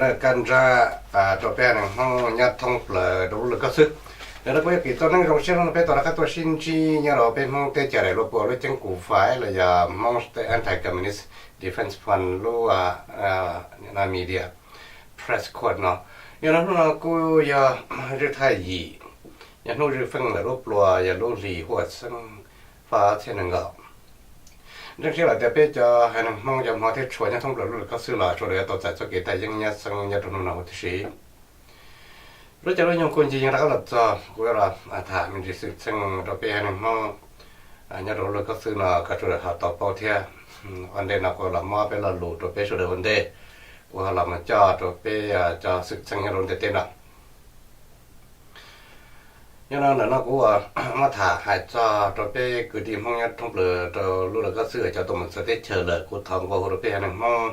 Kaj nrag rau peb haiv neeg Hmoob nyob thoob plaws rau lub laj kab xwb. Ntawm no kuv yuav kim txoj neeb zoo siab hnub no peb tau rov qab tuaj sib ntsib nyob rau peb Hmoob teb chaws daim luaj puas lub ceeb kum fais los yog Hmoob State Anti-Communist Defense Fund lub media press corps no. Yog no hnub no kuj yog zwj thaj yim, yog hnub zwj feej ntawm lub pluas yog lub hlis huaj xeeb faj txhiab nees nkaum. Ntseeg siab lawm tias peb cov haiv neeg Hmoob cov hmov thiab tshua nyob thoob plaws lub laj kab xwb los sawv daws yuav tau txais txoj kev thaj yeeb nyab xeeb nyob rau hnub no huv tib si. Lub caij lub nyoog kuj nce yees rov qab los txog, kuv yuav los tham me ntsis xwm txheej rau peb haiv neeg Hmoob nyob rau lub laj kab xwb no kom sawv daws ho tau paub thiab. Ua ntej no kuv los muab peb lo lus rau peb sawv daws ua ntej, kuv ho los mus coj rau peb cov xwm txheej nyob rau ntiaj teb no. Yog no ntawm no kuv muab tham hais txog rau peb kwv tij Hmoob nyob thoob plaws rau lub laj kab xwb cov tuaj mus txawv teb chaws lawm, kuv thov nqua hu rau peb haiv neeg Hmoob,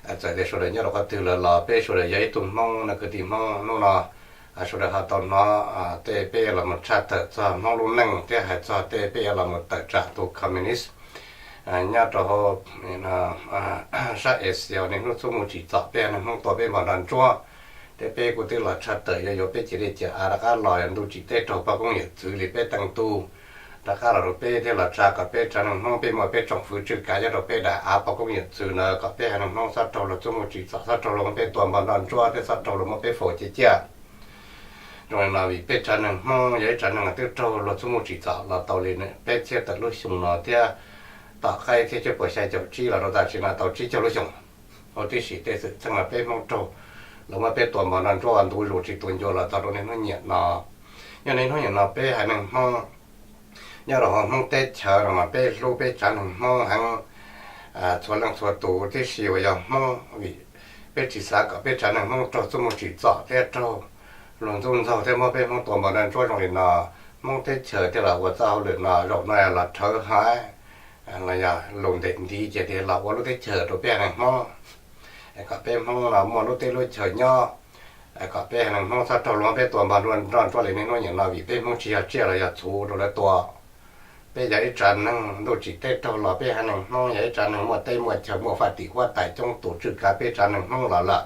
txawm tias sawv daws nyob rau qhov twg lawm los peb sawv daws yog ib tug Hmoob no, kwv tij Hmoob hnub no sawv daws ho tau hnov tej peb yuav los mus tshaj tawm txog Hmoob lub neej thiab hais txog tej peb yuav los mus tawm tsam tus communist nyob rau hauv sab Asia niaj hnub txuj mus tsim txom peb haiv neeg Hmoob tua peb npog nroj ntsuab. Thiab peb kuj twb los tshaj tawm yuav yuav peb ciam dej ciam av rov qab los yog ntuj tsim teb raug pog koob yawm txwv li peb teej tug rov qab los rau peb thiab los tsa kom peb tsav neeg Hmoob peb muaj peb tsoom fwv tswj kav nyob rau peb daim av pog koob yawm txwv ntawd kom peb haiv neeg Hmoob txhob raug luag txuj mus tsim txom, txhob raug luag muab peb tua npog nroj ntsuab thiab txhob raug luag muab peb faus cia ciaj. Zoo li no vim peb tsav neeg Hmoob yog ib tsav neeg twb raug luag txuj mus tsim txom los tau li peb txhiab tawm lub xyoo no thiab tom qab ib txhiab cuaj puas xya caum tsib los rau tam sim no tau tsib caug lub xyoo. Huv tib si tej xwm txheej no peb Hmoob raug luag muab peb tua npog nroj ntsuab ua ntu zus tsis tu ncua los txog rau niaj hnub niam no. Yog niaj hnub niam no peb haiv neeg Hmoob nyob rau hauv Hmoob teb chaws no mas peb hlub peb tsav neeg Hmoob heev txhua leej txhua tus tib si uas yog Hmoob vim peb tsis xav kom peb tsav neeg Hmoob raug txuj mus tsim txom thiab raug luag ntxub ntxaug thiab muab peb Hmoob tua npog nroj ntsuab zoo li no. Hmoob teb chaws thiaj los ua txoj hauj lwm no zaum no los rhawv hais los yog lus ntev ntiv ces tias los ua lub teb chaws rau peb haiv neeg Hmoob, kom peb Hmoob no muaj lub teb lub chaws nyob, kom peb haiv neeg Hmoob txhob raug luag muab peb tua npog nroj ntsuab li niaj hnub niam no vim peb Hmoob tsis yog tsiaj los yog txhuv rau lawv tua. Peb yog ib tsav neeg ntuj tsim teb raug los peb haiv neeg Hmoob yog ib tsav neeg muaj teb muaj chaw muaj faj tim huab tais coob tus tswj kav peb tsav neeg Hmoob los lawm.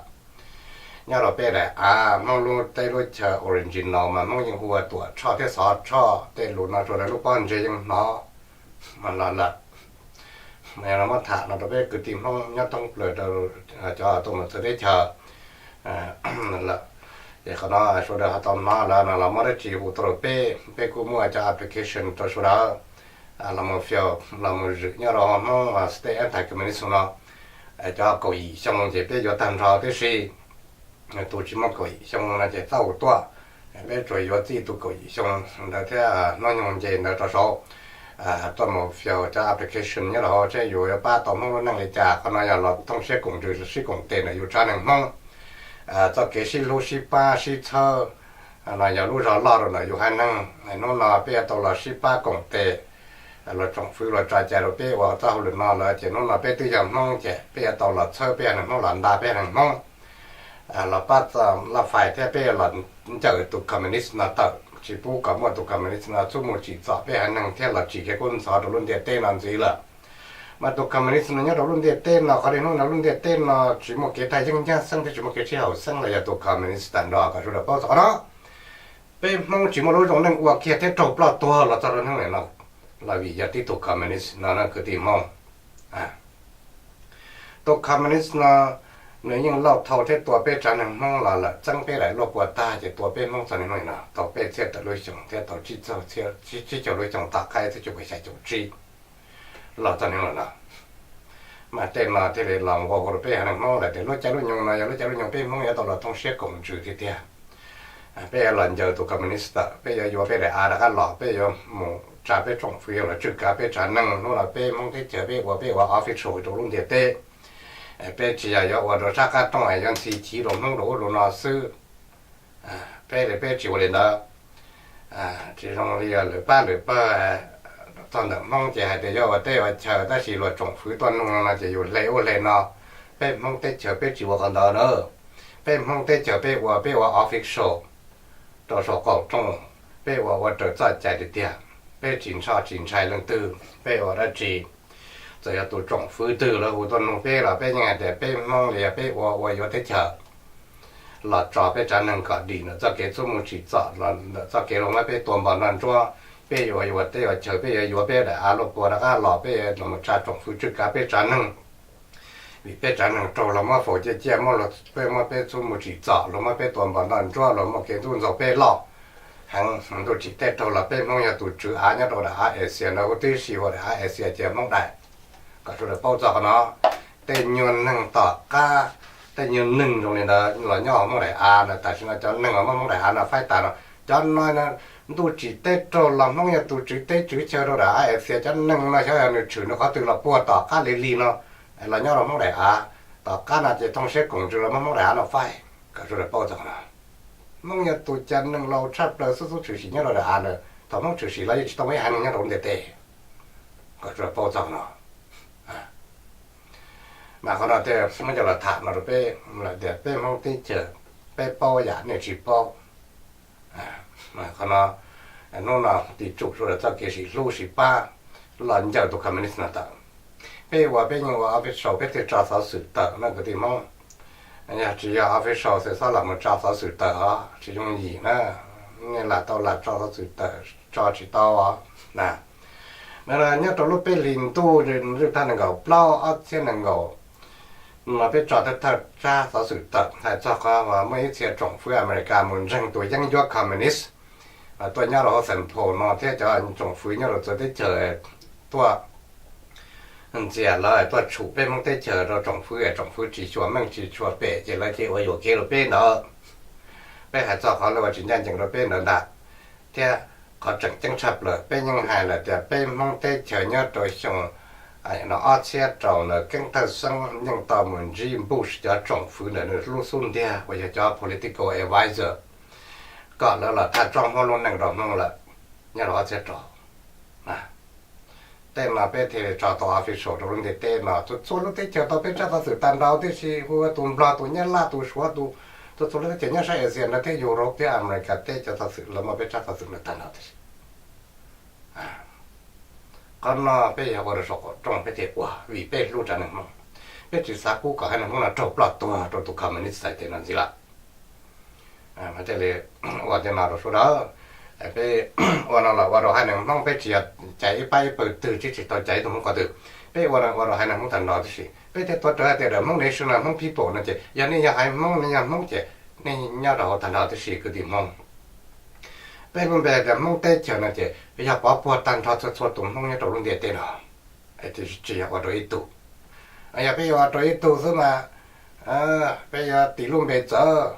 Nyob rau peb daim av Hmoob lub teb lub chaw original mas Hmoob yeej hu ua Tuam Tshoj thiab Xov Tshoj, tej lus no sawv daws lub pob ntseg yeej hnov los lawm. Muab tham no rau peb kwv tij Hmoob nyob thoob plaws rau cov tuaj mus txawv teb chaws lawm. Ces qhov no sawv daws ho tau hnov lawm no los muab dab tsi hu tau rau peb, peb kuj muaj cov application rau sawv daws los mus fill, los mus zwm nyob rau Hmoob State Anti-Communist no. Cov kaum yim xyoo ces peb yuav tag nrho tib si. Tus tsis muaj kaum yim xyoo no ces txhob tuaj, peb tsuas yuav txij tus kaum yim xyoo ntawd thiab hnub nyoog nce ntawd rau saud tuaj mus fill cov application nyob rau hauv seb yus yuav pab tau Hmoob lub neej li cas. Qhov no yog los thooj siab koom ntsws sib koom tes ntawm yus tsav neeg Hmoob txoj kev sib hlub sib pab sib txhawb. No yog lub zog loj rau ntawm yus haiv neeg. Hnub no peb yuav tau los sib pab koom tes, luag tsoom fwv luag tsa cai rau peb ua txoj hauj lwm no lawm ces hnub no peb twb yog Hmoob ces peb yuav tau los txhawb peb haiv neeg Hmoob, los nta peb haiv neeg Hmoob. Los pab txoj laj fais thiab peb los ncaws tus communist no tawm, tsis pub kom muaj tus communist no txuj mus tsim txom peb haiv neeg thiab los tsim kev kub ntxhov rau lub ntiaj teb no ntxiv lawm. Mas tus communist no nyob rau lub ntiaj teb no, qhov li hnub no lub ntiaj teb no tsis muaj kev thaj yeeb ncaj xeeb thiab tsis muaj kev sib haum xeeb los yog tus communist tag nrho, kom sawv daws paub txog qhov no. Peb Hmoob tsis muaj lub zoo neej ua kiag thiab raug ploj tuag los txog rau hnub no los vim yog tib tug communist no na kwv tij Hmoob. Tus communist no nws yeej lauj thau thiab tua peb tsav neeg Hmoob los lawm txeeb peb daim luaj puas tag ces tua peb Hmoob txog niaj hnub no tau peb txhiab tawm lub xyoo thiab tau tsib caug lub xyoo tom qab ib txhiab cuaj puas xya caum tsib los txog niaj hnub no. Mas tej no thiaj li los nqua hu rau peb haiv neeg Hmoob lawm tias lub caij lub nyoog no yog lub caij lub nyoog peb Hmoob yuav tau los thooj siab koom ntsws tiag tiag. Peb yuav los ncaws tus communist tawm, peb yuav yuav peb daim av rov qab los, peb yuav mus tsa peb tsoom fwv yuav los tswj kav peb tsav neeg. Hnub no peb Hmoob teb chaws peb ua, peb ua official rau lub ntiaj teb. Peb tsis yog yuav ua rau sab qab rooj es yuav ntxhi chiv rau Hmoob rau ub rau no xwb. Peb li peb tsis ua li ntawd. Tsis zoo li lwm pab lwm pawg txog ntawm Hmoob ces hais tias yuav ua teb ua chaw tab sis luag tsoom fwv tuaj nug no ces yus hle ub hle no. Peb Hmoob teb chaws peb tsis ua qhov ntawd na. Peb Hmoob teb chaws peb ua, peb ua official rau saum qaum rooj, peb ua ua raws txoj cai tiag tiag. Peb tsis ntsoj tsis ntshai leej twg, peb ua dab tsi txawm yog tus tsoom fwv twg lawv hu tuaj nug peb los peb yeej hais tias peb Hmoob li yog peb ua ua yuav teb chaws. los tso peb tsav neeg kom dim ntawm txoj kev txhuab mus tsim txom, los ntawm txoj kev los muab peb tua npog noj ntsuab, peb yuav yuav teb yuav chaw, peb yuav yuav peb daim av los puag rov qab los, peb yuav los tso tsoom fwv tswj kav peb tsav neeg. Vim peb tsav neeg raug luag muab faus ciaj ciaj, peb muab peb txhuab mus tsim txom, luag muab peb tua npog noj ntsuab, luag muaj kev ntxub ntxaug peb loj heev, ntuj tsim teb raug los peb Hmoob yog tus tswv av nyob rau daim av Asia no huv tib si, ua daim av Asia ces Hmoob daim. Kom sawv daws paub txog qhov no, tej nyuag neeg tom qab, tej nyuag neeg zoo li ntawd los nyob hauv Hmoob daim av no, tam sim no cov neeg uas muab Hmoob daim av no faib tas no, cov no ntuj tsim teb raug los Hmoob yog tus tswv teb tswv chaw rau daim av Asia, cov neeg no xyov yog nws tshwm nws qhov twg los puag tom qab li li no los nyob rau Hmoob daim av. Tom qab no ces thooj siab koom ntsws los muab Hmoob daim av no faib, kom sawv daws paub txog qhov no. Hmoob yog tus cov neeg laus tshaj plaws xub xub tshwm sim nyob rau daim av ntawd, thaum Hmoob tshwm sim los yeej tsis tau muaj ib haiv neeg nyob rau lub ntiaj teb. Kom sawv daws paub txog qhov no. Mas qhov no thiaj muab coj los tham no rau peb lawm tias peb Hmoob teb chaws, peb paub yam nej tsis paub. Qhov no, hnub no tis tsum sawv daws txoj kev sim hlub sim pab los ncaws tus communist no tawm. Peb ua peb yeej ua official, peb thiaj tso xov xwm tawm na kwv tij Hmoob. Yog tsis yog official xwb txhob los mus tso xov xwm tawm os, tsis yooj yim na. Nej lam tau lam tso xov xwm tawm, tso tsis tau os. Nyob rau lub peb hlis ntuj zwj thaj nees nkaum plaub ob txhiab nees nkaum no peb tso thawj thawj tsab xov xwm tawm hais txog qhov uas muaj ib txhia tsoom fwv Amelikas mus ntseeg tus yeeb ncuab communist tuaj nyob rau hauv Saint Paul no thiab cov tsoom fwv nyob rau txawv teb chaws tuaj ntxias lawv tuaj tshum peb Hmoob teb chaws rau tsoom fwv, tsoom fwv tsis xyuas meej tsis xyuas pem ces lawv cia ua yuam kev rau peb ntawd. Peb hais txog qhov lawv ua tsis ncaj ncees rau peb ntawd ntag. Thiab qhov tseem ceeb tshaj plaws peb yeej hais lawm tias peb Hmoob teb chaws nyob rau xyoo no ob txhiab rau ntawd Keeb Thawj Xeeb yeej tau mus ntsib Bush cov tsoom fwv ntawm nws lub xub ntiag uas yog cov political advisor kom lawv los thaj tsoob muab lub neej rau Hmoob lawm nyob rau ob txhiab rau. Tej no peb thiaj li tso tau official rau lub ntiaj teb no, txhua txhua lub teb chaws tau peb tsab xov xwm tag nrho tib si, hu ua tus Nplog, tus Nyab Laj, tus Suav, tus, txhua txhua lub teb chaws nyob sab Asia no thiab Europe thiab America teb cov xov xwm lawv muaj peb tsab xov xwm no tag nrho tib si. Qhov no peb yog ua rau saum qaum rooj peb thiaj ua vim peb hlub tsav neeg Hmoob. Peb tsis xav pub kom haiv neeg Hmoob no raug ploj tuag rau tus communist society no ntxiv lawm. Mas thiaj li ua tej no rau sawv daws. Peb ua no los ua rau haiv neeg Hmoob, peb tsis yog caiv ib pab ib pawg twg, tsis tsis tau caiv ib tug Hmoob qhov twg. Peb ua no ua rau haiv neeg Hmoob tag nrho tib si. Peb thiaj tuav rawv hais tias the Hmong nation, Hmong people no ces yog nej yog haiv Hmoob, nej yog Hmoob ces nej nyob rau hauv tag nrho tib si kwv tij Hmoob. Peb lub npe hais tias Hmoob teb chaws no ces yog pov puag tag nrho txhua txhua tus Hmoob nyob rau lub ntiaj teb no, tsis yog ua rau ib tug. Yog peb yuav ua rau ib tug xwb mas peb yuav tis lub npe txawv,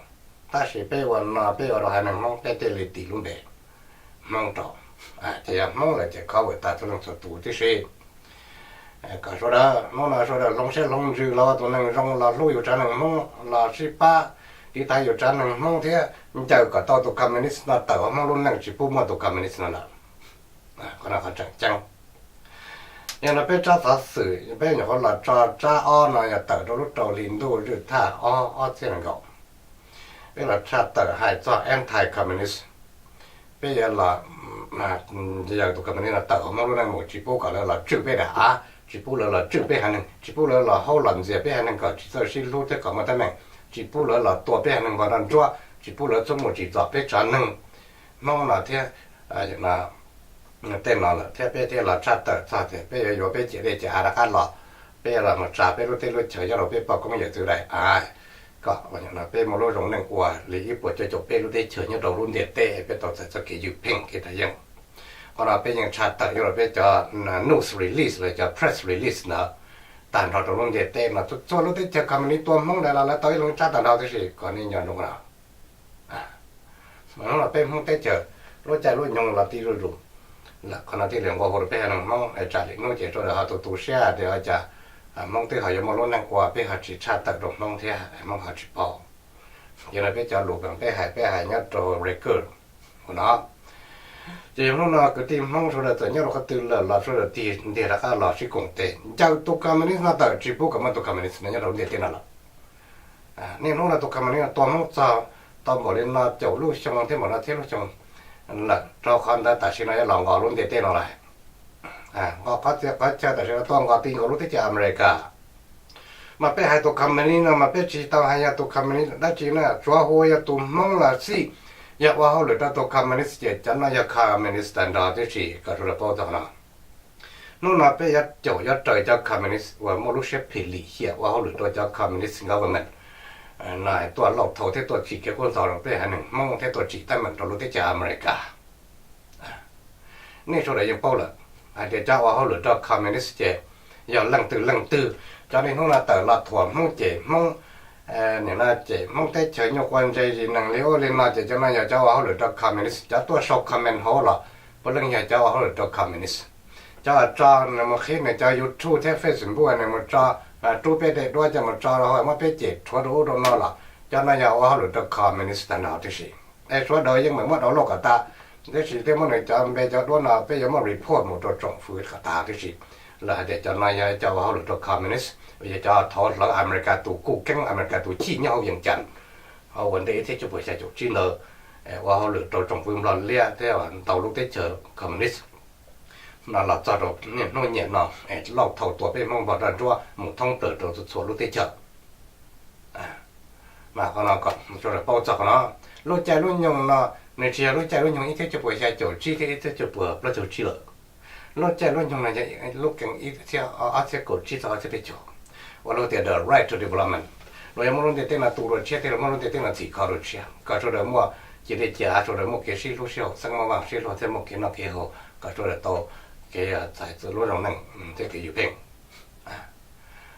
tab sis peb ua no peb ua rau haiv neeg Hmoob peb thiaj li tis lub npe Hmoob rau. Ces yog Hmoob lawm ces cover tag txhua leej txhua tus tib si. Kom sawv daws hnub no sawv daws hloov siab hloov ntsws los ua tus neeg zoo los hlub yus tsav neeg Hmoob los sib pab tiv thaiv yus tsav neeg Hmoob thiab ncaws kom tau tus communist no tawm hauv Hmoob lub neej, tsis pub muaj tus communist no lawm. Qhov no qhov tseem ceeb. Yog no peb tsab xov xwm peb nyuam qhuav los tso tsab ob no yog tawm rau lub rau hli ntuj zwj thaj ob ob txhiab nees nkaum. Peb los tshaj tawm hais txog anti-communist. Peb yuav los ncaws tus communist no tawm hauv Hmoob lub neej mus, tsis pub kom lawv los tswj peb daim av, tsis pub lawv los tswj peb haiv neeg, tsis pub lawv los haub los ntxias peb haiv neeg kom tsis txawj sib hlub thiab kom muaj teeb meem, tsis pub lawv los tua peb haiv neeg npog noj ntsuab, tsis pub lawv txhob mus tsim txom peb tsav neeg Hmoob no thiab tej no lawm thiab peb thiaj los tshaj tawm txog tias peb yuav yuav peb ciam dej ciam av rov qab los, peb yuav los mus tsa peb lub teb lub chaw nyob rau peb poj koob yawm txwv daim av, kom peb muaj lub zoo neej ua li ib puas cuaj caum peb lub teb chaws nyob rau lub ntiaj teb, peb tau txais txoj kev ywj pheej kev ras yeeb. Qhov no peb yeej tshaj tawm nyob rau peb cov news release los cov press release ntawd tag nrho rau lub ntiaj teb no, txhua lub teb chaws communist tua Hmoob ntawd los lawv tau ib leeg tshaj tag nrho tib si, kom nej nco ntsoov no. Hnub no peb Hmoob teb chaws lub caij lub nyoog los ti zuj zus lawm, qhov no thiaj li nqua hu rau peb haiv neeg Hmoob es tsam lwm hnub ces sawv daws ho tu tu siab tias ua cas Hmoob twb ho yuav muaj lub neej ua peb ho tsis tshaj tawm rau Hmoob thiab Hmoob ho tsis paub. Ces no peb cov lus peb hais peb hais nyob rau record ua no. Ces yog hnub no kwv tij Hmoob sawv daws txawm nyob rau qhov twg lawm los sawv daws tig ntiag rov qab los sib koom tes ncaws tus communist no tawm, tsis pub kom muaj tus communist no nyob rau lub ntiaj teb no lawm. Niaj hnub no tus communist no tua Hmoob txog tau npaum li no caum lub xyoo thiab npaum no thiab lub xyoo lawm, rau qhov ntawd tam sim no yuav los nqos lub ntiaj teb no lawm. Nqos qhov txhia qhov chaw tam sim no tuaj nqos ti nkaus lub teb chaws Amelikas. Mas peb hais tus communist no mas peb tsis tau hais yog tus communist dab tsi na, tsuav hu yog tus Hmoob los xij, yog ua hauj lwm rau tus communist ces cov no yog communist tag nrho tib si, kom sawv daws paub txog no. Hnub no peb yuav caum yuav raws cov communist uas muaj lub siab phim lim hiam ua hauj lwm rau cov communist government no tuaj lauj thau thiab tuaj tsim kev kub ntxhov rau peb haiv neeg Hmoob thiab tuaj tsim teeb meem rau lub teb chaws Amelikas. Nej sawv daws yeej paub lawm hais tias cov ua hauj lwm rau communist ces yog leej twg leej twg, cov niaj hnub no tawm los thuam Hmoob cem Hmoob, nim no cem Hmoob teb chaws nyuaj quav ntse zis neeg li ub li no ces cov no yog cov ua hauj lwm rau communist. Cov tuaj sau comment hauv los puav leej yog cov ua hauj lwm rau communist. Cov tso nws mus qhib nws cov YouTube thiab Facebook nws mus tso, rub peb tej duab coj mus tso rau hauv muab peb cem rhuav rau ub rau no los cov no yog ua hauj lwm rau communist tag nrho tib si. Es sawv daws yeej meem muab download kom tas, tab sis thiaj muab nws cov npe cov duab no peb yuav muab report mus rau tsoom fwv kom tas tib si. Lawv hais tias cov no yog cov ua hauj lwm rau communist, yog cov thauv hlawv Amelikas tus kuj keeb, Amelikas tus chij nyob hauv Vees Cas ua ntej ib txhiab cuaj puas xya caum tsib ntawd, ua hauj lwm rau tsoom fwv Nplog liab thiab ntau lub teb chaws communist no los txog rau niaj hnub niam no, es lauj thau tua peb Hmoob npog roj nruab mus thoob plaws rau txhua lub teb chaws. Mas qhov no kom sawv daws paub txog qhov no. Lub caij lub nyoog no nws tsis yog lub caij lub nyoog ib txhiab cuaj puas xya caum tsib thiab ib txhiab cuaj puas plaub caug tsib lawm. Lub caij lub nyoog no yog lub keeb ib txhiab ob txhiab kaum tsib txog ob txhiab peb caug, uas luag tias the right to development. Luag yuav muab lub ntiaj teb no tu dua tshiab thiab luag muab lub ntiaj teb no txhim kho dua tshiab kom sawv daws muaj, cia li cia sawv daws muaj kev sib hlub sib haum, xeeb maj vaj sib luag thiab muaj kev noj kev haus kom sawv daws tau kev txais txwv lub zoo neej thiab kev yuj pheej.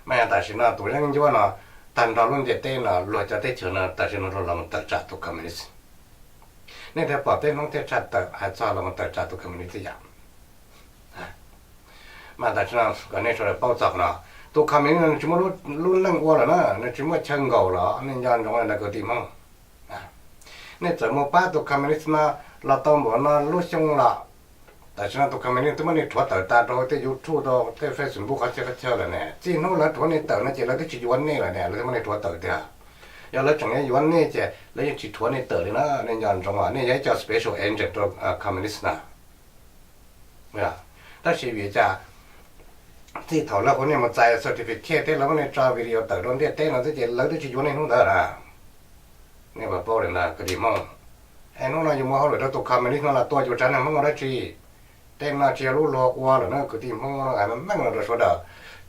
Mas yog tam sim no tus yeeb ncuab no tag nrho lub ntiaj teb no luag cov teb chaws no tam sim no luag los mus tawm tsam tus communist. Nej thiaj pom peb Hmoob thiaj tshaj tawm hais txog los mus tawm tsam tus communist yam. Mas tam sim no kom nej sawv daws paub txog qhov no, tus communist no nws tsis muaj lub neej ua lawm na, nws tsis muaj chaw nkaum lawm, nej nco ntsoov li ntawd kwv tij Hmoob. Nej txawm mus pab tus communist no los tau npaum no lub xyoo los, tam sim no tus communist twb muab nej rhuav tawm tas rau hauv tej YouTube rau tej Facebook qhov txhia qhov chaw lawm ne. Txij hnub lawv rhuav nej tawm no ces lawv twb tsis yuav nej lawm ne, lawv twb muab nej rhuav tawm tiag. Yog lawv tseem yuav yuav nej ces lawv yeej tsis rhuav nej tawm li na, nej nco ntsoov os, nej yog ib co special agent rau communist na. Tab sis vim cas txij thaum lawv hu nej mus txais certificate thiab lawv muab nej tso video tawm rau ntiaj teb no xwb ces lawv twb tsis yuav nej hnub ntawd na. Nej puas paub li ntawd kwv tij Hmoob? Es hnub no yus mus hauj lwm rau tus communist no los tua yus tsav neeg Hmoob ua dab tsi? Tej no tsis yog lub luag ua lawm na kwv tij Hmoob, hais meej meej no rau sawv daws.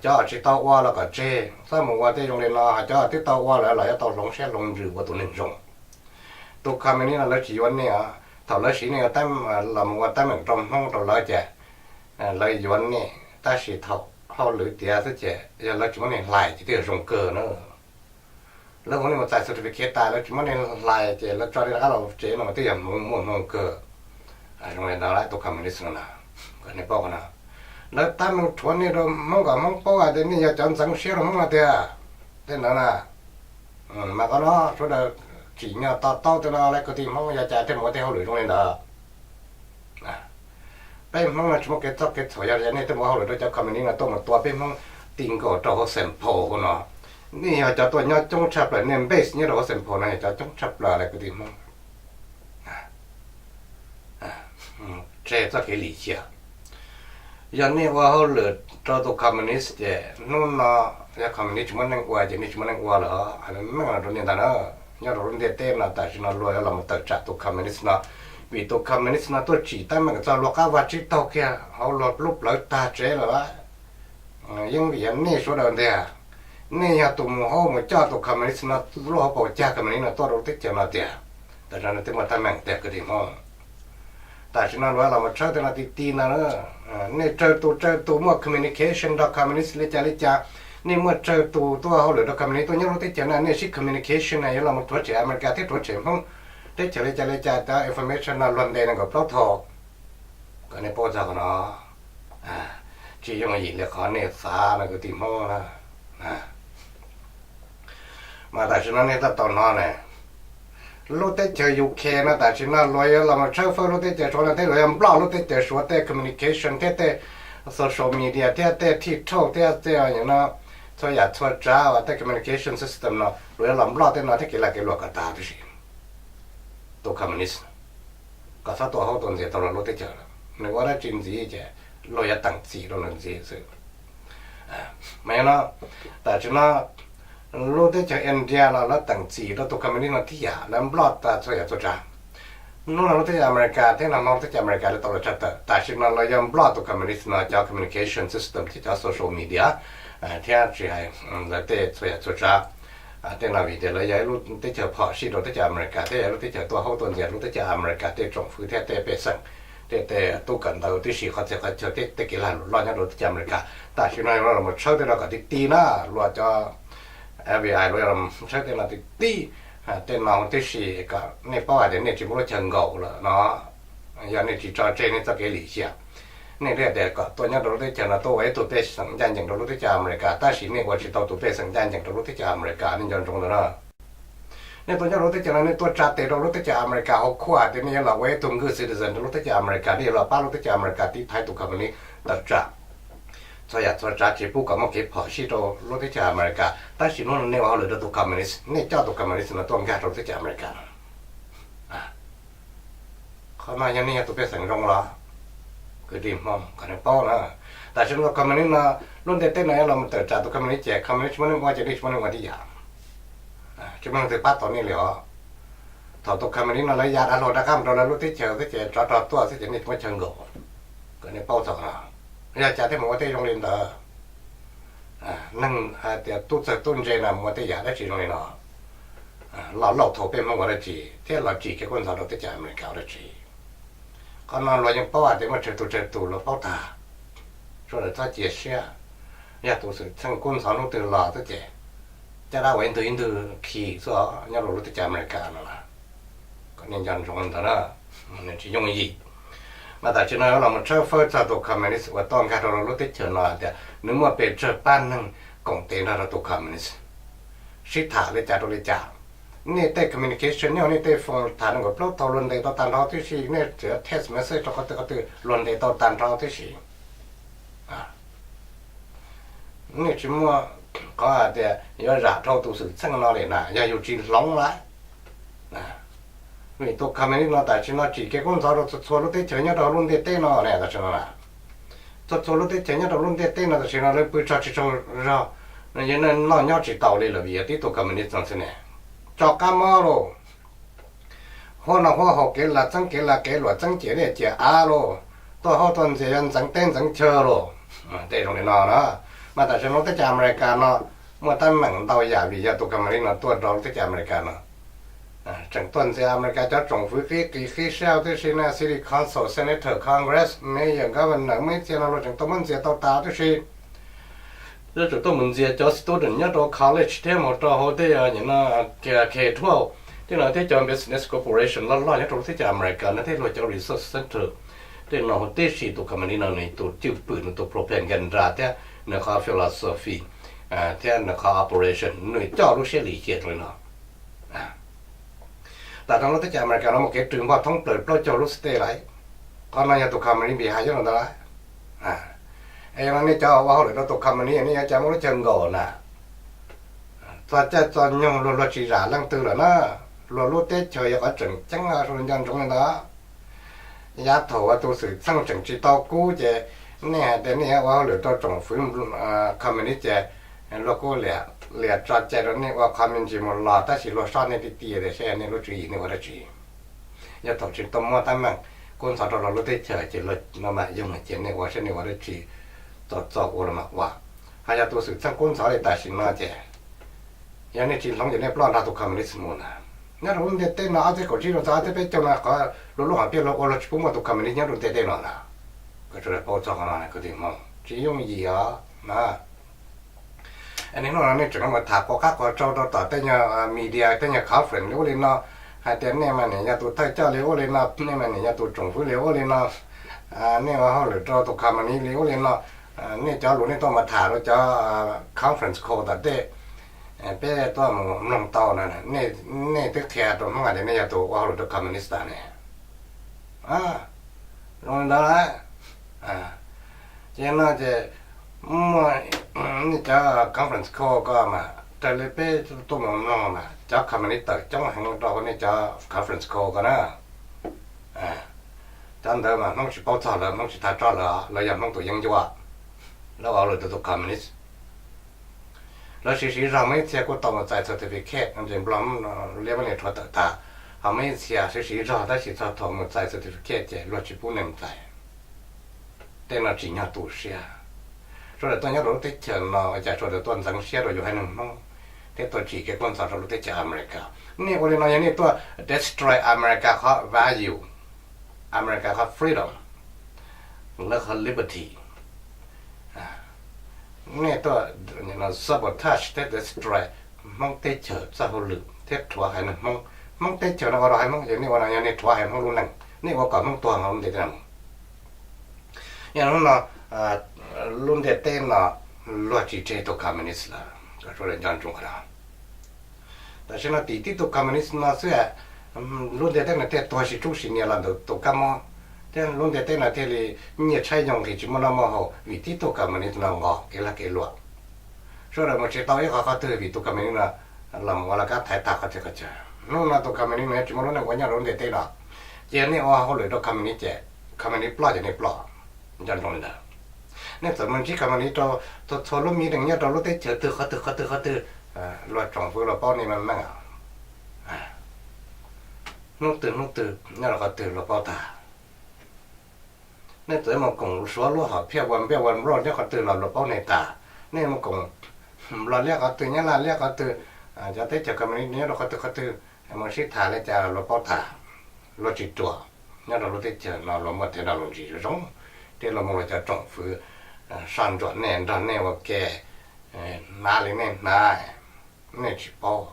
Cov tsis tau ua los kom tseg, txhob mus ua tej zoo li no, ho cov twb tau ua lawm los yuav tau hloov siab hloov ntsws ua tus neeg zoo. Tus communist no lawv tsis yuav nej os, thaum lawv siv nej los mus ua teeb meem rau Hmoob rau lawv ces lawv yuav nej, tab sis thaum hauj lwm tiav xwb ces yog lawv tsis muab nej hlais ces twb yog zoo kawg na. Lawv hu nej mus txais certificate tas lawv tsis muab nej hlais ces lawv tso nej rov qab los tsev no mas twb yog hmoov muaj hmoo kawg. Zoo li ntawd tus communist no na, kom nej paub qhov no. Lawv tab meeg rhuav nej rau Hmoob kom Hmoob paub hais tias nej yog cov ntxeev siab rau Hmoob no tiag. Tej ntawd na, mas qhov no sawv daws tsim nyog to taub tej no lawv kwv tij Hmoob yog cas thiaj mus ua tej hauj lwm zoo li ntawd. Peb Hmoob no tsis muaj kev txob kev txhaum, yog nej twb mus ua hauj lwm rau cov communist no tuaj mus tua peb Hmoob ti nkaus rau hauv Saint Paul no. Nej yog cov tuaj nyob coob tshaj plaws, nej base nyob rau hauv Saint Paul no yog cov coob tshaj plaws lawv kwv tij Hmoob. Tseg txoj kev lim hiam. Yog nej ua hauj lwm rau tus communist ces hnub no yog communist tsis muaj neej ua ces nej tsis muaj neej ua lawm, hais meej meej no rau nej ntag na. Nyob rau lub ntiaj teb no tam sim no luag yuav los mus tawm tsam tus communist no, vim tus communist no tuaj tsim teeb meem txog luag qab vaj tsib taug kiag hauv luag lub plawv tag tsev lawm. Yeej vim yog nej sawv daws tiag, nej yog tus mus hauj mus coj tus communist no lub hauv paus cag communist no tuaj rau lub teb chaws no tiag. Tam sim no twb muaj teeb meem tiag kwv tij Hmoob. Tam sim no luag los mus tshawb tej no ti ti no, nej tsawg tus tsawg tus muaj communication rau communist li cas li cas, nej muaj tsawg tus tuaj hauj lwm rau communist tuaj nyob lub teb chaws no, nej sib communication na yuav los mus rhuav tshem America thiab rhuav tshem Hmoob, teb chaws li cas li cas, cov information no luag ntes nees nkaum plaub thaum. Kom nej paub txog qhov no, tsis yooj yim li qhov nej xav no kwv tij Hmoob na. Mas tam sim no nej tab tom hnov ne, lub teb chaws U K no tam sim no luag yuav los mus tshawb fawb lub teb chaws Suav no thiab luag yuav block lub teb chaws Suav tej communication thiab tej social media thiab tej TikTok thiab tej no, txhua yam txhua tsav uas tej communication system no luag yuav los block tej no thiab kev lag kev luam kom tag tib si. Tus communist kom txhob tuaj haub tuaj ntxias tau luag lub teb chaws lawm, nws ua dab tsi ntxiv ces luag yuav teem txim rau nws ntxiv xwb. Mas yog no, tam sim no lub teb chaws India los lawv teem txim rau tus communist no tib yam, lawv nploj tas txhua yam txhua tsav. Hnub no lub teb chaws America thiab nag hmo lub teb chaws America lawv tau los tshaj tawm, tam sim no lawv yog nploj tus communist no cov communication system thiab cov social media, thiab tsis hais lawv tej txhua yam txhua tsav. Tej no vim tias lawv yog ib lub teb chaws phom sij rau teb chaws America thiab yog lub teb chaws tuaj haub tuaj ntxias lub teb chaws America tej tsoom fwv thiab tej pej xeem, tej tej tub kawm ntawv tib si, qhov txhia qhov chaw thiab tej kev lag luam loj nyob rau teb chaws America. Tam sim no yuav los tshawb tej no kom tib tib na, luag cov F B I luag yuav los tshawb tej no tib tib, tej no tib si kom nej paub hais tias nej tsis muaj lub chaw nkaum lawm no. Yog nej tsis tso tseg nej txoj kev lim hiam, nej thiaj tias kom tuaj nyob rau lub teb chaws no tuaj ua ib tug pej xeem ncaj ncees rau lub teb chaws America, tab sis nej ua tsis tau tus pej xeem ncaj ncees rau lub teb chaws America, nej nco ntsoov ntawm no. Nej tuaj nyob rau lub teb chaws no nej tuaj tsa tes rau lub teb chaws America hauv qhua hais tias nej yuav los ua ib tug good citizen rau lub teb chaws America, nej yuav los pab lub teb chaws America tiv thaiv tus communist tawm tsam. Txhua yam txhua tsav tsis pub kom muaj kev phom sij rau lub teb chaws America, tab sis hnub no nej ua hauj lwm rau tus communist, nej coj tus communist no tuaj nkag rau lub teb chaws America no. Qhov no yog nej yog tus pej xeem zoo los? Kwv tij Hmoob, kom nej paub na, tam sim no tus communist no, lub ntiaj teb no yuav los mus tawm tsam tus communist ces communist tsis muaj neeg ua ces nej tsis muaj neeg ua tib yam, tsis muaj neeg twg pab tau nej li os. Thaum tus communist no lawv ya dav hlau rov qab mus rau lawv lub teb chaws xwb ces tsov rog tuaj xwb ces nej tsis muaj chaw nkaum. Kom nej paub txog no, yog cas thiaj mus ua tej zoo li ntawd. Neeg hais tias tub txawg tub ntse no mus ua tej yam dab tsi zoo li no, los lauj thaum peb Hmoob ua dab tsi thiab los tsim kev kub ntxhov rau teb chaws America ua dab tsi? Qhov no luag yeej paub hais tias muaj tsawg tus tsawg tus luag paub tag, sawv daws txhob cia siab. Yog tus xwm txheej kub ntxhov hnub twg los xwb ces caj dab ua ib ntwg ib ntwg khi xwb nyob rau lub teb chaws America no na. Kom nej nco ntsoov ntawd na, nws tsis yooj yim. Mas tam sim no los mus tshawb fawb txog tus communist uas tuaj nkag rau lub teb chaws no hais tias nws muaj pes tsawg pab neeg koom tes nrog rau tus communist sib tham li cas rau li cas. Nej tej communication, nej ua nej tej phone tham nees nkaum plaub thaum luag ntes tau tag nrho tib si, nej tseem text message rau qhov twg qhov twg luag ntes tau tag nrho tib si. Nej tsis muaj qhov hais tias yuav zam dhau tus xwm txheej no li na, yog yus tsis hloov lawm. Vim tus communist no tam sim no tsim kev kub ntxhov rau txhua txhua lub teb chaws nyob rau lub ntiaj teb no ne, tam sim no na. Txhua txhua lub teb chaws nyob rau lub ntiaj teb no tam sim no lawv pw tsog tsis tsaug zog, noj nyob tsis taus li lawm vim yog tib tug communist no xwb ne. Tso qab mob lauj. Huab no huab haus, kev lag txeeb kev lag, kev luam txeeb ciam liaj ciam av lauj. Tuaj haub tuaj ntxias yuav ntxeev teb ntxeev chaw lauj. Tej zoo li no na. Mas tam sim no lub teb chaws America no muaj teeb meem ntau yam vim yog tus communist no tuaj rau lub teb chaws America no. Tseem tuaj ntxias America cov tsoom fwv qib qis qib siab tib si na, city council, senator, congress, mayor, governor, muaj ib txhia no luag tseem tuaj muab ntxias tau tas tib si. Lawv tseem tuaj mus ntxias cov student nyob rau college thiab mus rau hauv tej no, K twelve, tej no thiab cov business corporation loj loj nyob rau lub teb chaws America no thiab luag cov research center. Tej no huv tib si tus company no nws tus cwj pwm, nws tus propaganda thiab nws qhov philosophy thiab nws qhov operation nws coj lub siab lim hiam rau li no. Tam no lub teb chaws America no muaj kev rwg npog thoob plaws plaub caug lub state lawm. Qhov no yog tus company npis hais nyob rau ntawd lawm. Es no nej cov ua hauj lwm rau tus company nej yuav cas muaj lub chaw nkaum na. Txog caij txog nyoog luag luag tsis zam leej twg lawm na. Luag lub teb chaws yog qhov tseem ceeb, sawv daws nco ntsoov li ntawd. Yav thaum uas tus xwm txheej tseem tsis tau kub ces nej hais tias nej yuav ua hauj lwm rau tsoom fwv company ces luag kuj liam tso cai rau nej ua qhov me ntsis mus los, tab sis luag soj nej tiag tiag tias saib yog nej lub tswv yim nej ua dab tsi. Yog thaum tsis tau muaj teeb meem kub ntxhov rau luag lub teb chaws ces luag no mam yoog ces nej ua saib nej ua dab tsi, txaus txaus ua los mam ua. Ho yog tus xwm txheej kub ntxhov li tam sim no ces yog nej tsis hloov ces nej ploj nrog tus communist mus na. Nyob rau lub ntiaj teb no ob txhiab kaum tsib rau txog ob txhiab peb caug no qhov luag lub hom phiaj luag ua luag tsis pub muaj tus communist nyob rau ntiaj teb no na. Kom sawv daws paub txog qhov no kwv tij Hmoob, tsis yooj yim os na. Niaj hnub no nej tseem mus tham quav qab quav tsau rau tom tej nyuag media, tej nyuag conference li ub li no, hais tias nej mas nim yog tus thawj coj li ub li no, nej mas nim yog tus tsoom fwv li ub li no, nej ua hauj lwm rau tus company li ub li no. Nej cov lus nej tuaj mus tham rau cov conference call tom tej, peb tuaj mus mloog tau na. Nej twb qhia rau Hmoob hais tias nej yog tus ua hauj lwm rau communist ne. Zoo li ntawd, ces no ces muaj nej cov conference call ko mas raws li peb tuaj mus mloog mas cov company tawm coob heev rau hauv nej cov conference call ko na. Cov ntawd mas Hmoob tsis paub txog lawv, Hmoob tsis tau tso lawv, lawv yog Hmoob tus yeeb ncuab. Lawv ua hauj lwm rau tus communist. Lawv siv siv zog, muaj ib txhia kuj tau mus txais certificate, ces Nplog liab muab nias rhuav tawm tag. Ho muaj ib txhia siv siv zog tab sis txog thaum mus txais certificate ces luag tsis pub neeg txais. Tej no tsim nyog tu siab. Sawv daws tuaj nyob rau lub teb chaws no ua cas sawv daws tuaj ntxeev siab rau yus haiv neeg Hmoob thiab tuaj tsim kev kub ntxhov rau lub teb chaws America. Nej ua li no yog nej tuaj destroy America qhov value, America qhov freedom, lawv qhov liberty. Nej tuaj sabotage thiab destroy Hmoob teb chaws txoj hauj lwm thiab rhuav haiv neeg Hmoob. Hmoob teb chaws no ua rau haiv Hmoob, yog nej ua no yog nej rhuav haiv Hmoob lub neej, nej ua kom Hmoob tuag hauv lub ntiaj teb no mus. Yog hnub no lub ntiaj teb no luag tsis tseg tus communist lawm, kom sawv daws nco ntsoov qhov no. Tam sim no tim tib tug communist no xwb, lub ntiaj teb no thiaj tuag sib tsub sib nias los ntawm tus kab mob, thiab lub ntiaj teb no thiaj li nyiaj tshaib yoo nqhis tsis muaj noj muaj haus vim tib tug communist no nqos kev lag kev luam. Sawv daws mus tsis tau ib qho qhov twg vim tus communist no los mus ua laj kab thaiv tag qhov twg qhov chaw. Hnub no tus communist no tsis muaj lub neej ua nyob rau lub ntiaj teb no, ces nej ua hauj lwm rau communist ces communist ploj ces nej ploj. Nco ntsoov li ntawd. Nej txawm mus ntsib company rau txhua txhua lub meeting nyob rau lub teb chaws twg qhov twg qhov twg qhov twg, luag tsoom fwv luag paub nej meej meej. Hnub twg hnub twg nyob rau qhov twg luag paub tag. Nej txawm mus koom Suav lub hom phiaj One Belt One Road nyob qhov twg los luag paub nej tag. Nej mus koom Nplog liab qhov twg, Nyab Laj liab qhov twg, cov teb chaws company nyob rau qhov twg qhov twg, mus sib tham li cas luag paub tag. Luag tsis ruam, nyob rau lub teb chaws no luag muaj technology zoo zoo, thiab luag muaj luag cov tsoom fwv soj ntsuam nej, nrog nej ua ke, hnav li nej hnav, nej tsis paub.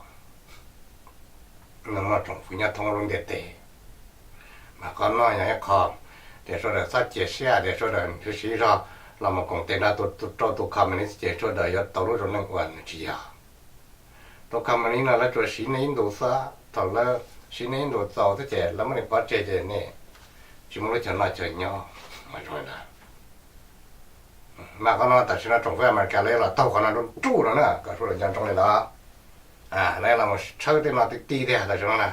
Nws muaj tsoom fwv nyob thoob lub ntiaj teb. Mas qhov no yog ib qho tias sawv daws txhob cia siab tias sawv daws siv siv zog los mus koom tes nrog rau tus communist ces sawv daws yuav tau lub zoo neej ua, nws tsis yog. Tus company no lawv tsuas siv nej ib ntus xwb, thaum lawv siv nej ib ntus txaus xwb ces lawv muab nej pov tseg ces nej tsis muaj lub chaw noj chaw nyob. Mas qhov no tam sim no tsoom fwv America lawv los taug qhov no nruj nruj no na, kom sawv daws nco ntsoov li ntawd. Lawv los mus tshawb tej no ti ti tiag tam sim no na,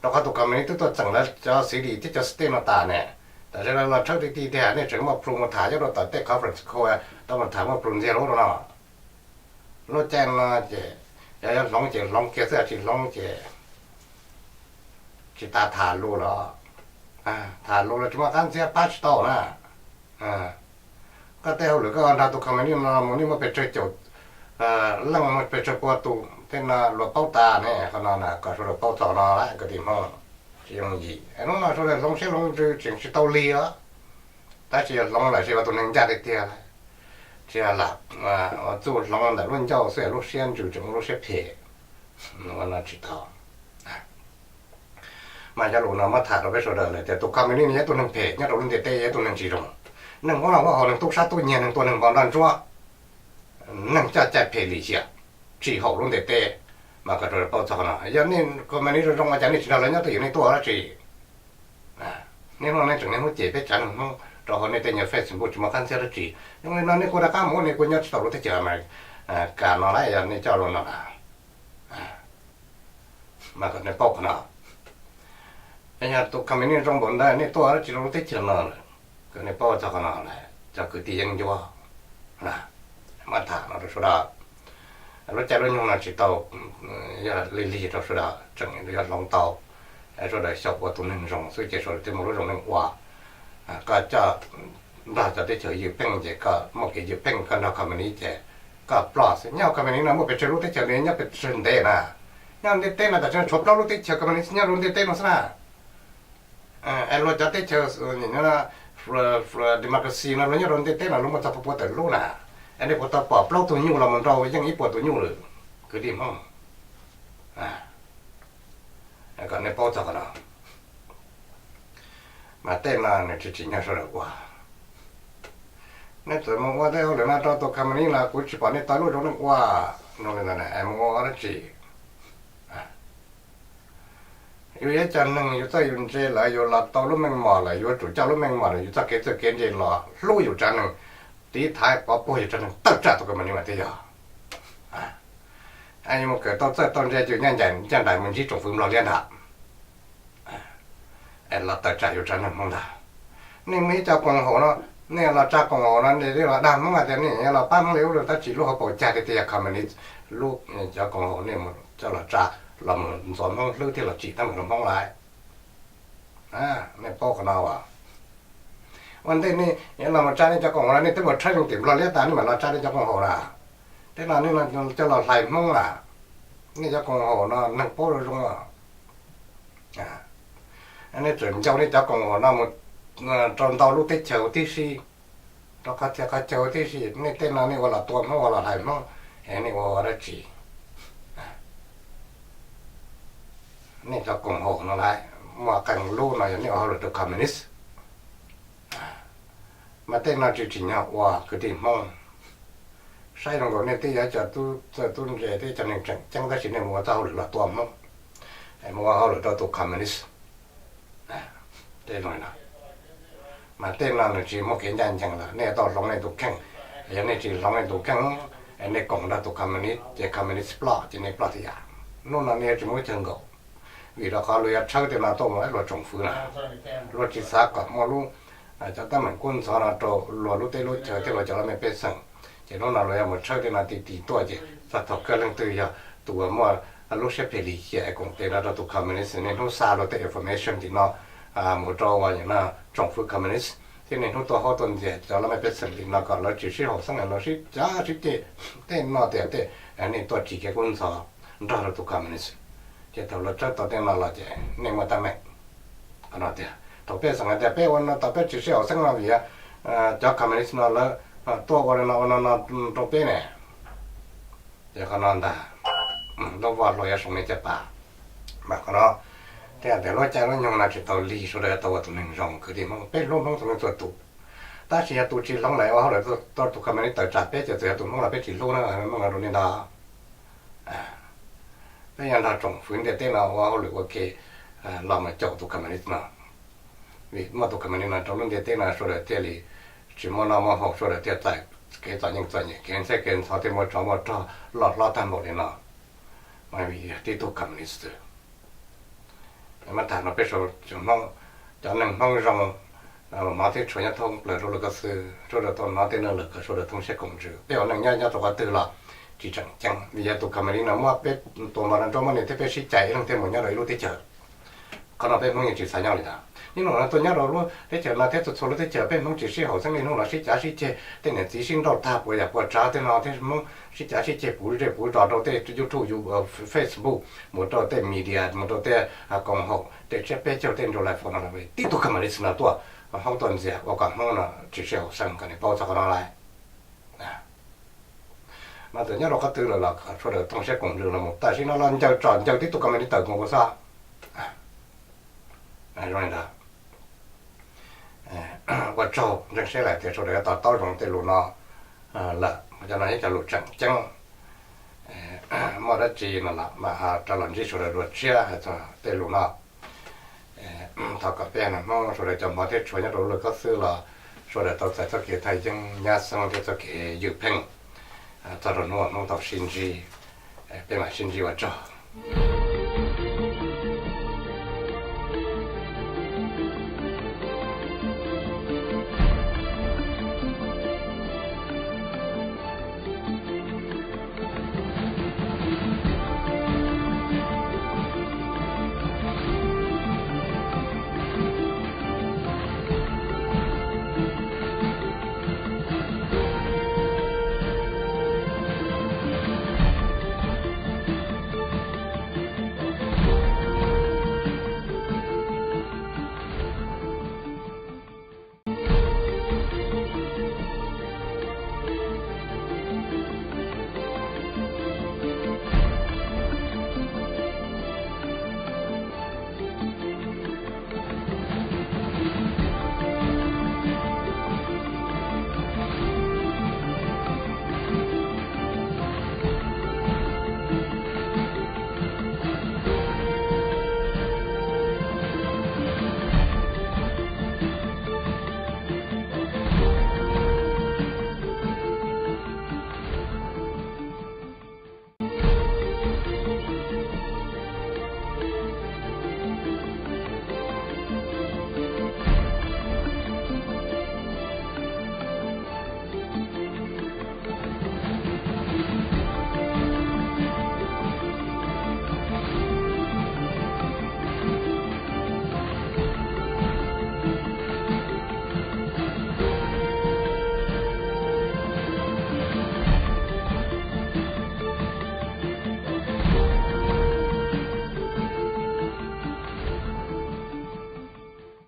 rau qhov tus company twb tuaj txeem lawv cov city thiab cov state no tas ne. Tam sim no los tshawb ti ti tiag, nej tseem muaj proof mus tham nyob rau tom tej conference call, tau mus tham muaj proof ntxiag lub rau no. Lub caij no ces yog yuav hloov ces hloov kiag xwb, tsis hloov ces tsis tas tham lus los. Tham lus los tsis muaj qab ntxiab, pab tsis tau na. Koj tej hauj lwm koj nrog tus company no mus, nej muaj pes tsawg caum leej, muaj pes tsawg pua tus tej no luag paub tas ne. Qhov no na kom sawv daws paub txog no lawm kwv tij Hmoob. Tsis yooj yim, hnub no sawv daws hloov siab hloov ntsws tseem tsis tau lig os. Tab sis yog hloov lawm ces ua tus neeg ncaj tiag tiag lawm. Tsis lam ua txuj hloov ntawm lub ncauj xwb, lub siab ntsws tseem muaj lub siab phem. Ua no tsis tau. Mas cov lus no muab tham rau peb sawv daws lawm tias tus company no yog ib tug neeg phem nyob rau lub ntiaj teb, yog ib tug neeg tsis zoo. Neeg ua noj ua haus, neeg tub sab tub nyiag, neeg tua neeg npog nroj ntsuab, neeg coj cai phem lim hiam tsim haum lub ntiaj teb. Mas kom sawv daws paub txog qhov no, yog nej company zoo zoo ua cas nej tsis nrog lawv nyob twj ywm, nej tuaj ua dab tsi? Nej hnub no nej tseem niaj hnub cem peb tsav neeg Hmoob rau hauv nej tej nyuag Facebook tsis muaj qab ntxiab dab tsi. Zoo li no nej kuj rov qab mus ua nej kuj nyob tsis tau lub teb chaws Amelikas no lawm, yog nej coj zoo no na. Mas kom nej paub qhov no. Yog tus company zoo npaum ntawd nej tuaj dab tsi rau lub teb chaws no lawm? Kom nej paub txog qhov no lawm cov kwv tij yeeb ncuab. Muab tham no rau sawv daws. Lub caij lub nyoog no tsis tau yog lig lig rau sawv daws, tseem yuav hloov tau. Sawv daws xyaum ua tus neeg zoo xwb ces sawv daws thiaj muaj lub zoo neej ua. Koj coj nrog cov teb chaws ywj pheej ces koj muaj kev ywj pheej, koj nrog company ces koj ploj xwb. Nyob company no muaj pes tsawg lub teb chaws li, nyob pes tsawg ntev na. Nyob ntiaj teb no tam sim no tshuav plaub lub teb chaws company nyob rau ntiaj teb no xwb na. Es luag cov teb chaws democracy no luag nyob rau ntiaj teb no luag muaj txog pua pua tawm lub na. Es nej puas tau pom plaub tug nyuj los mus nrau yeej ib puas tus nyuj lawm, kwv tij Hmoob? Kom nej paub txog qhov no. Mas tej no nws tsis tsim nyog sawv daws ua. Nej txawm mus ua tej hauj lwm no rau tus company los kuv tsis pom nej tau lub zoo neej ua. Zoo li ntawd es mus ua dab tsi? Yus yog cov neeg, yus txawj yus ntse lawm, yus los tau lub meej mom lawm, yuav tsum coj lub meej mom lawm, yus txoj kev txawj kev ntse los hlub yus tsav neeg, tiv thaiv pov puag yus tsav neeg tawm tsam tus company mas thiaj yog. Yus mus kawm tau txawj tau ntse, yus ncaj nraim mus ntsib tsoom fwv Nplog liab ntag, es los tawm tsam yus tsav neeg Hmoob ntag. Nej muaj ib co koom haum no, Nej los tsa koom haum no nej los dag Hmoob hais tias nej los pab Hmoob li ub li no, tab sis lub hauv paus cag tiag tias yog communist, lub cov koom haum nej mus coj los tsa, los mus ntxuav Hmoob hlwb thiab los tsim teeb meem rau Hmoob lawm. Nej paub qhov no as? Ua ntej nej los mus tsa nej cov koom haum no nej twb mus tshawb leej tim Nplog liab tas nej mam los tsa nej cov koom haum na. Tej no nej coj los hlais Hmoob na. Nej cov koom haum no neeg paub zoo zoo. Nej txawm ncau nej cov koom haum no mus rau ntau lub teb chaws tib si, rau qhov txhia qhov chaw tib si, nej tej no nej ua los tua Hmoob ua los hlais Hmoob, es nej ua ua dab tsi? Nej cov koom haum no lawm, muaj qee lub no yog nej ua hauj lwm rau communist. Mas tej no tsis tsim nyog ua kwv tij Hmoob. Saib zoo nkaus nej twb yog cov tub txawj tub ntse thiab cov neeg tseem ceeb tab sis nej mus ua txoj hauj lwm los tua Hmoob, mus ua hauj lwm rau tus communist. Mas tej no nws tsis muaj kev ncaj ncees lawm, nej yuav tau hloov nej tus kheej. Yog nej tsis hloov nej tus kheej, nej koom nrog tus communist ces communist ploj ces nej ploj tib yam. Hnub no nej yuav tsis muaj chaw nkaum, vim rau qhov luag yuav tshawb tej no tuaj mus ib luag tsoom fwv na. Luag tsis xav kom muaj lub, cov teeb meem kub ntxhov no rau luag lub teb lub chaw thiab luag cov laj mej pej xeem. Ces hnub no luag yuav mus tshawb tej no ti ti tuaj ces txog thaum kawg leej twg yog tus uas muaj lub siab phem lim hiam es koom tes no rau tus communist, niaj hnub xa luag tej information tim no mus rau uas tsoom fwv communist, thiab niaj hnub tuaj haub tuaj ntxias cov laj mej pej xeem tim no kom lawv tsis sib haum xeeb, lawv sib cav sib ceg, tej no tias tej nej tuaj tsim kev kub ntxhov nrog rau tus communist. Ces thaum luag tshawb tau tej no los ces nej muaj teeb meem. Qhov no tias thaum pej xeem hais tias peb ua no tau peb tsis sib haum xeeb no vim cov communist no lawv tuaj ua no ua no no rau peb ne, ces qhov no ntag, lub voj hlua yuav soo nej caj pas. Mas qhov no thiaj tias lub caij lub nyoog no tsis tau lig, sawv daws yuav tau ua tus neeg zoo kwv tij Hmoob, peb hlub Hmoob txhua leej txhua tus. Tab sis yog tus tsis hloov lawm ua hauj lwm rau tus communist tawm tsam peb ces txawm yog tus Hmoob los peb tsis hlub na, Hmoob no rau nej ntag. Peb yuav nrog tsoom fwv ntiaj teb no ua hauj lwm ua ke los mus caum tus communist no. Vim muaj tus communist no rau lub ntiaj teb no sawv daws thiaj li tsis muaj noj muaj haus, sawv daws thiaj txais kev txom nyem txom nyem, kev ntxheb kev ntxhov thiaj muaj tsov muaj rog loj hlob tag npaum li no. Mas vim yog tib tug communist xwb. Mas tham no peb sawv daws Hmoob, cov neeg Hmoob zoo, hmov thiab tshua nyob thoob plaws rau lawv ko xwb, sawv daws tau hnov tej neeg lawm kom sawv daws thoob siab koom ntsws. Peb ua neej nyob nyob rau qhov twg los tsis tseem ceeb, vim yog tus company no muab peb tua npog nrog nrog muab niam thiab peb sib cais ib leeg thiaj mus nyob rau ib lub teb chaws. Qhov no peb Hmoob yeej tsis xav nyob li ntawd. Niaj hnub no tuaj nyob rau lub teb chaws no thiab txhua txhua lub teb chaws peb Hmoob tsis sib haum xeeb li, hnub no sib cav sib ceg, tej niam txiv sib nrauj tag puas yam puas tsav, tej no thiab Hmoob sib cav sib ceg puv zej puv zos rau tej YouTube, Facebook, mus rau tej media, mus rau tej koom haum, tej tsiab peb caug, tej nraud live no, tib tug company no tuaj haub tuaj ntxias ua kom Hmoob no tsis sib haum xeeb, kom nej paub txog qhov no lawm. Mas txawm nyob rau qhov twg lawm los sawv daws thoob siab koom ntsws los mus, tam sim no los ncaws tsom ncaws tib tug company tawm mus kuv xwb. Zoo li ntawd, ua tsaug, ntseeg siab lawm tias sawv daws yuav to taub zoo tej lus no lawm, cov no yog cov lus tseem ceeb. Muaj dab tsi no los mam rov los ntsib sawv daws dua tshiab hais txog tej lus no. Thov kom peb Hmoob sawv daws cov hmov thiab tshua nyob rau lub laj kob xwb los sawv daws tau txais txoj kev thaj yeeb nyab xeeb thiab txoj kev ywj pheej txog rau hnub uas Hmoob tau sib ntsib. Peb mam sib ntsib, ua tsaug.